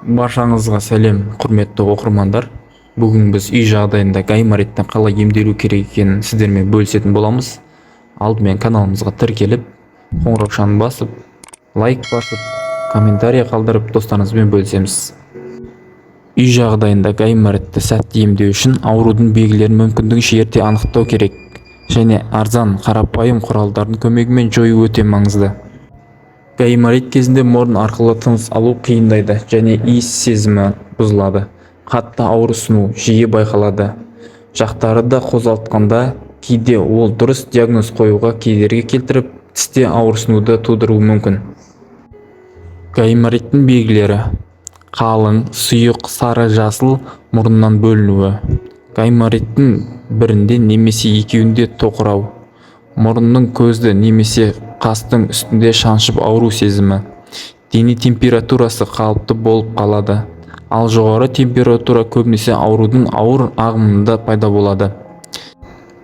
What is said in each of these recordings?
Баршаңызға сәлем, құрметті оқырмандар! Бүгін біз үй жағдайында гаймориттен қалай емделу керек екенін сіздермен бөлісетін боламыз. Алдымен каналымызға тіркеліп, қоңыраушаны басып, лайк басып, комментарий қалдырып, достарыңызбен бөлісеміз. Үй жағдайында гайморитті сәтті емдеу үшін аурудың белгілерін мүмкіндігінше ерте анықтау керек және арзан, қарапайым құралдардың көмегімен жою өте маңызды. Гайморит кезінде мұрын арқылы тыныс алу қиындайды және иіс сезімі бұзылады. Қатты ауырсыну жиі байқалады. Жақтарды қозғалтқанда кейде ол дұрыс диагноз қоюға кедергі келтіріп, тісте ауырсынуды тудыруы мүмкін. Гаймориттің белгілері: қалың, сұйық, сары-жасыл мұрыннан бөлінуі, гаймориттің бірінде немесе екеуінде тоқырау, мұрынның көзді немесе қастың үстінде шаншып ауыру сезімі, дене температурасы қалыпты болып қалады, ал жоғары температура көбінесе аурудың ауыр ағымында пайда болады.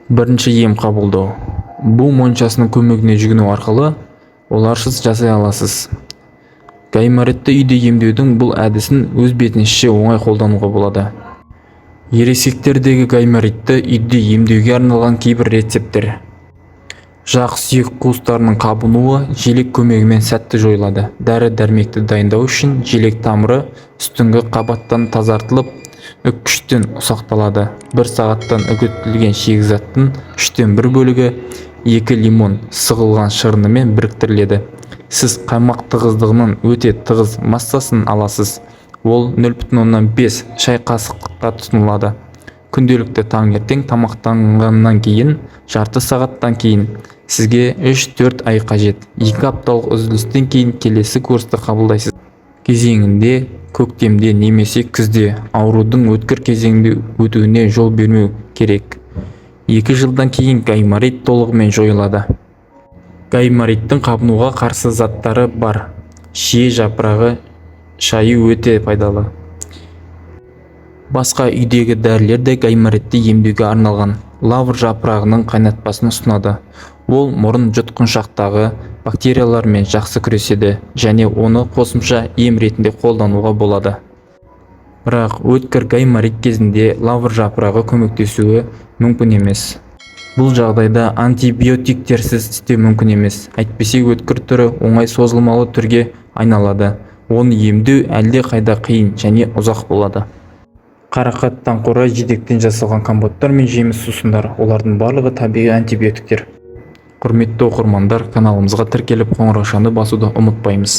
Бірінші ем қабылдау. Бу моншасының көмегіне жүгіну арқылы оларсыз жасай аласыз. Гайморитті үйде емдеудің бұл әдісін өз бетінше оңай қолдануға болады. Ересектердегі гайморитті үйде емдеуге арналған кейбір рецепттер. Жақ сүйек қуыстарының қабынуы желек көмегімен сәтті жойылады. Дәрі-дәрмекті дайындау үшін желек тамыры үстіңгі қабаттан тазартылып, үккіштен ұсақталады. Бір сағаттан үгітілген шикізаттың үштен бір бөлігі 2 лимон сығылған шырынымен біріктіріледі. Сіз қаймақ тығыздығының өте тығыз массасын аласыз. Ол 0,5 шай қасыққа тұтынылады. Күнделікті таңертең тамақтанғаннан кейін, жарты сағаттан кейін. Сізге 3-4 ай қажет. 2 апталық үзілістен кейін келесі курсты қабылдайсыз. Кезеңінде көктемде немесе күзде аурудың өткір кезеңінде өтуіне жол бермеу керек. 2 жылдан кейін гайморит толығымен жойылады. Гаймориттің қабынуға қарсы заттары бар. Шие жапырағы шайы өте пайдалы. Басқа үйдегі дәрілер де гайморитті емдеуге арналған. Лавр жапырағының қайнатпасын ұсынады. Ол мұрын жұтқыншақтағы бактериялармен жақсы күреседі және оны қосымша ем ретінде қолдануға болады. Бірақ өткір гайморит кезінде лавр жапырағы көмектесуі мүмкін емес. Бұл жағдайда антибиотиктерсіз істеу мүмкін емес, әйтпесе өткір түрі оңай созылмалы түрге айналады. Оны емдеу әлде қайда қиын және ұзақ болады. Қарақат, таңқурай, жидектен жасалған компоттар мен жеміс сусындары, олардың барлығы табиғи антибиотиктер. Құрметті оқырмандар, каналымызға тіркеліп, қоңыраушаны басуды ұмытпаймыз.